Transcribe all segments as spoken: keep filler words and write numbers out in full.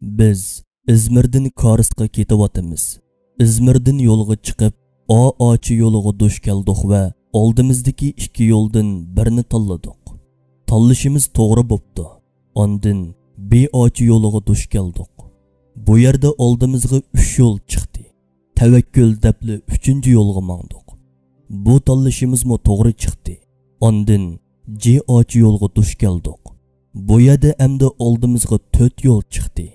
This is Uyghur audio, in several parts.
بىز ئىزمىردىن كارىزغا كېتىۋاتىمىز. ئىزمىردىن يولغا چىقىپ، ئا ئاچا يولىغا دۇچ كەلدۇق ۋە ئالدىمىزدىكى ئىككى يولدىن بىرنى تاللىدۇق. تاللىشىمىز توغرا بوپتۇ. ئاندىن بې ئاچا يولىغا دۇچ كەلدۇق. بۇ يەردە ئالدىمىزغا ئۈچ يول چىقتى. تەۋەككۈل دەپلا ئۈچىنچى يولغا ماڭدۇق. بۇ تاللىشىمىزمۇ توغرا چىقتى. ئاندىن جې ئاچا يولغا دۇچ كەلدۇق. بۇ يەردە ئەمدى ئالدىمىزغا تۆت يول چىقتى.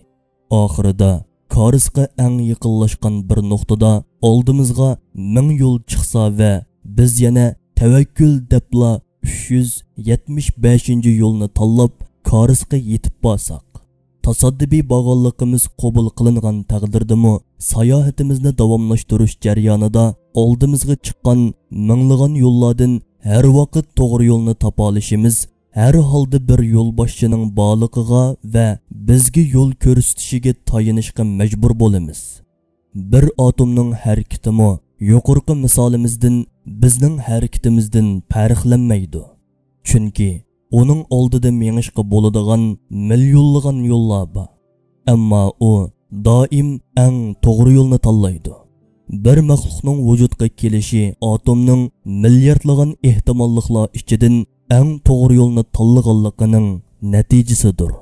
ئاخىرىدا كارىزغا ئەڭ يېقىنلاشقان بىر نۇقتىدا ئالدىمىزغا مىڭ يول چىقسا ۋە بىز يەنە تەۋەككۈل دەپلا ئۈچ يۈز يەتمىش بەشىنچى يولنى تاللاپ، كارىزغا يېتىپ بارساق، تاسادىپىي بارغانلىقىمىز قوبۇل قىلىنغان تەقدىردىمۇ، ساياھىتىمىزنى داۋاملاشتۇرۇش جەريانىدا ئالدىمىزغا چىققان مىڭلىغان يوللاردىن ھەر ۋاقىت توغرا يولنى تاپالىشىمىز ھەر ھالدا بىر يولباشچىنىڭ بارلىقىغا ۋە بىزگە يول كۆرسىتىشىگە تايىنىشقا مەجبۇر بولىمىز. بىر ئاتومنىڭ ھەرىكىتىمۇ يۇقىرىقى مىسالىمىزدىن، بىزنىڭ ھەرىكىتىمىزدىن پەرقلەنمەيدۇ. چۈنكى ئۇنىڭ ئالدىدا مېڭىشقا بولىدىغان مىليونلىغان يوللار بار. ئەمما ئۇ دائىم ئەڭ توغرا يولنى تاللايدۇ. بىر مەخلۇقنىڭ ۋۇجۇدقا كېلىشى ئاتومنىڭ مىلياردلىغان ئېھتىماللىقلار ئىچىدىن ئەڭ توغرا يولنى تاللىغانلىقىنىڭ نەتىجىسىدۇر.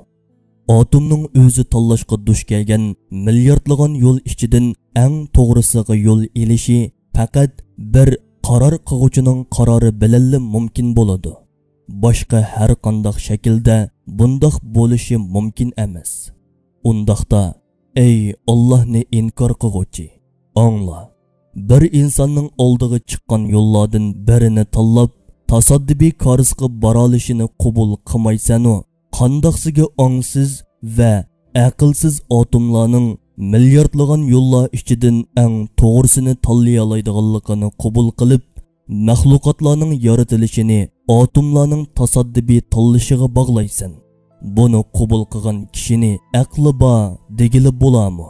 ئاتومنىڭ ئۆزى تاللاشقا دۇچ كەلگەن مىلياردلىغان يول ئىچىدىن ئەڭ توغرىسىغا يول ئېلىشى پەقەت بىر قارار قىلغۇچىنىڭ قارارى بىلەنلا مۇمكىن بولىدۇ. باشقا ھەر قانداق شەكىلدە بۇنداق بولۇشى مۇمكىن ئەمەس. ئۇنداقتا، ئەي ئاللاھنى ئىنكار قىلغۇچى، ئاڭلا! بىر ئىنساننىڭ ئالدىغا چىققان يوللاردىن بىرىنى تاللاپ، تاسادىپىي كارىزغا بارالىشىنى قوبۇل قىلمايسەنۇ؟ قانداقسىگە ئاڭسىز ۋە ئەقىلسىز ئاتوملارنىڭ مىلياردلىغان يوللار ئىچىدىن ئەڭ توغرىسىنى تاللىيالايدىغانلىقىنى قوبۇل قىلىپ، مەخلۇقاتلارنىڭ يارىتىلىشىنى ئاتوملارنىڭ تاسادىپىي تاللىشىغا باغلايسەن. بۇنى قوبۇل قىلغان كىشىنى ئەقلى بار دېگىلى بولارمۇ؟